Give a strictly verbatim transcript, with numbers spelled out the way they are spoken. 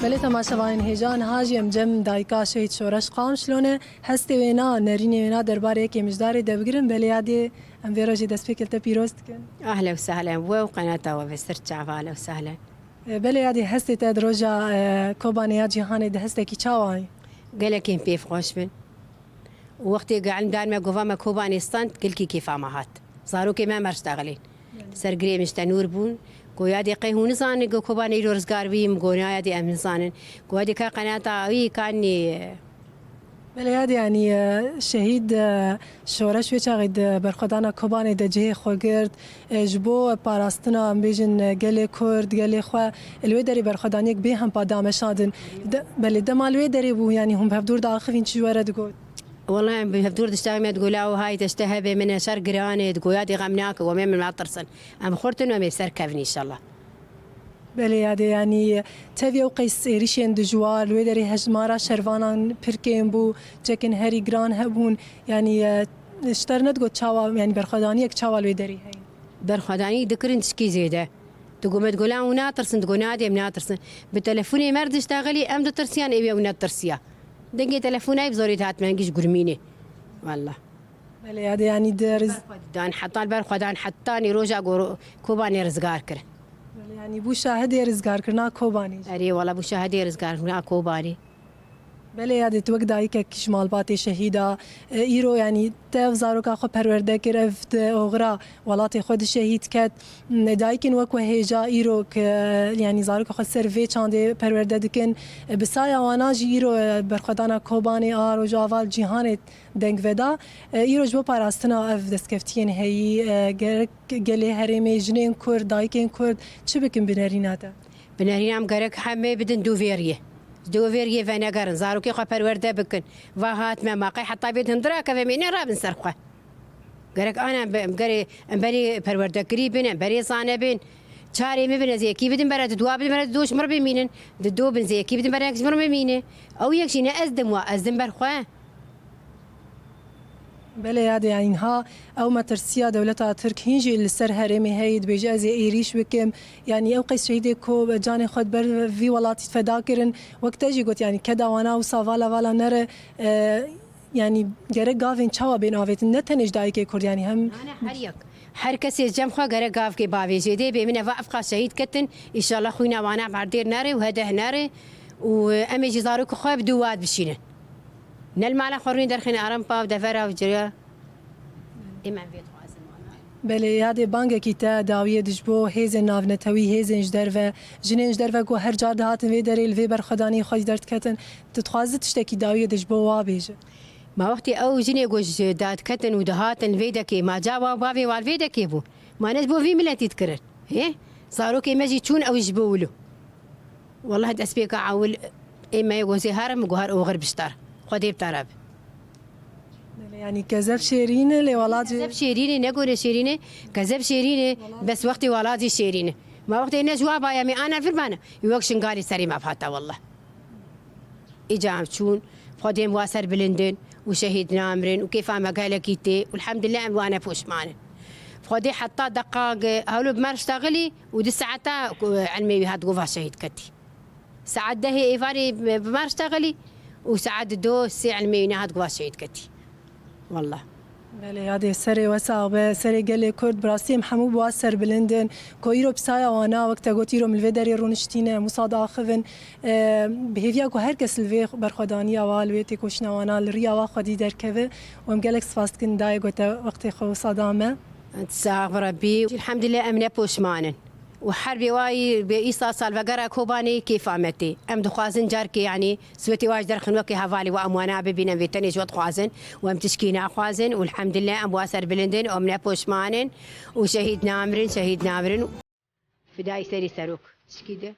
Belê temaşevanên hêja, niha jî em cem dayika Şehîd Şoreş Qamşlo ne. Hestê wê na, nerînê wê na derbarê yekê mijdarê de bigirin. Belê yadê, em vê rojê destpêkê li te pîroz dikin. Ahlen û sehlen we û qenata we ve ser çava, ahlen û sehlen. E, belê yadê, hestê te di roja, e, Kobanê ya Cîhanê di hestekî çawa ye? Gelekên pêv xweş bin. Û wextê ge elim dar me gova me Kobanê stand, gelkî kêfa me hat. Zarokê me merştaxilîn. Ser girê min ji tenûr bûn. Go yadê qey hûn nizanin, go Kobanê îro rizgar bî, min go na yadê em nizanin. Go yadê ka qenata wî kanî. Belê yadê, yanî, e, şehîd, e, Şoreş wê çaxê di berxwedana Kobanê de cihê xwe girt. E, ji bo parastina, em bêjin, e, gelê Kurd, gelê xwe, li wê derê berxwedaniyek bê hempa dameşandin. De, belê dema li wê derê bû, yanî hûn bi hevdûr diaxivîn, çi ji we re digot? Wela em bi hevdûr diştexin, me digo, "Lawo, hay te ji te hebe, min e şer giran e", digo, "Yadê xem nake, wemê min natirsin. Em xurt in, wemê ser kevin înşallah." Belê yadê, yanî tevî ew qeys êrîşên dijwar, li wê derê hejmara şervanan pir kêm bû, çekên herî giran hebûn. Yanî, e, ji te re nedigot çawa, yanî berxwedaniyek çawa li wê derê heye? Berxwedanî dikirin tişkî zêde. Digo me digo, "Lan hûn natirsin", digo, "Nadê em natirsin." Bi telefonê me re diştexilî, em ditirsiyan, ew ê ew netirsiya. Dengê telefona yê bi zorê dihat me hingî ji Gurmînê. Wallah. Belê yadê, yanî di riz- Dan heta li ber xwe dan heta nî roja go Kobanê rizgar kir. Belê, yanî bû şahidê rizgarkirina Kobanê jî. Erê, wala bû şahidê rizgarkirina Kobanê. Belê yadê, tu wek dayikek ji malbatê şehîda, e, îro, yanî te ev zaroka xwe perwerde kir, ev di oxira welatê xwe di şehîd ket. Dayikên wek we hêja îro ke, yanî zaroka xwe ser vê çandê perwerde dikin, e, bi saya wana jî îro, e, berxwedana Kobanê a Rojava li cîhanê deng veda. E, îro ji bo parastina ev destkeftiyên heyî, e, gerek gelê herêmê, jinên Kurd, dayikên Kurd çi bikin bi nerîna te? Bi nerîna min gerek hemê bidin dûvêriyê. Dûvêriyê venegerin, zarokê xwe perwerde bikin. Va hatime ma qey heta bê hindira keve mê ne rabin ser xwe. Gerek ana be-, em gerê, em berê perwerdekirî bin, em berê zane bin. Çarê min bin, ez yekî bidim bere, di dua bidim bere, di do ji mir bimînin. Di do bin, ez yekî bidim bere, yek ji mir bimîne. Ew yek jî ne ez dim wa, ez dim ber xwe. Belê yadê, yanî niha ew metirsiya dewleta Tirk hîn jî li ser herêmê heye, dibêje, "Ez ê êrîş bikim." Yanî ew qeys şehîdê ku canê xwe di ber vî welatî feda kirin. Wek te jî got, yanî keda wana wisa vala vala nere, e, yanî gerek gavên çawa bên avêtin, ne tenê ji dayikê Kurd, yanî hem. Nane, her yek. Her kesê cem xwe gerek gavkê bavêjê. Dê bê min eva evqa şehîd ketin, înşallah xwîna wana berdêr nere û hedeh nere û em ê jî zarokê xwe bi dû wad bişînin. Ne li mala xwe rûnê derxîne arampa û devera û ciriya. Ê me vê dixwazin wana. Belê, yadê bangekî te dawiyê di ji bo hêzên navnetewî, hêzên ji derve, jinên ji derve ku her car dihatin vê derê li vê berxwedaniyê xwe jî derdiketin. Tu dixwazî tiştekî dawiyê di ji bo wa bêje? Ma wextê ew jinê ku ji dadiketin û dihatin vê dekê, ma ca wa bavê wa li vê dekê bû. Ma ne ji bo vî miletî dikirin. Hê? Zarokê me jî çûn ew ji bo wilo. Wallah destpêka ewil ê me yê gozê herim, guhar oxir biştar. Xwedê bi te re be. Belê, yanî kezeb şêrîn e, lê welat jî. Kezeb şêrîn e, ne gore şêrîn e, kezeb şêrîn e, bes wextê welat jî şêrîn e. Ma wextê ne ji wa baya me ana vir bana, wek şingalê serê me hata wallah. Îca em çûn, Xwedê em wa ser bilindin û şehîd namirin û kêfa me gelekî tê û elhamdulillah em wane poşman in. Xwedê heta deqak hewlo bi me re ştexilî û di saeta ku ilmê wî hat gova şehîd ketî. Saet dehê êvarê bi me re ştexilî û saet do sê ilmê wî nehat gova şehîd ketî. Wallah. Belê, yadê serê we sax be, serê gelê Kurd, bi rastî em hemû bi wa serbilind in. Ku îro pisaya wana, wek te got, îro em li vê derê rûniştîne, em wisa diaxivin. E, bi hêviya ku her kes li vê berxwedaniya wa, li wê têkoşîna wana, li riya wa xwedî derkeve û em gelek spas dikin dayê ku te wextê xwe wisa da me. Sax bi Rebbî. Elhamdulillah em ne poşman in. Û her bê wayî bê îsa salvegera Kobanê kêfa me tê. Em dixwazin carkê, yanî, swêtê wa ji derxin wekî hevalê wa em wana bibînin, vê tenê ji we dixwazin û em tişkî naxwazin û elhamdulillah em wa serbilind in û em ne poşman in û şehîd namirin, şehîd namirin. Fidayî serê serok. Tişkî de.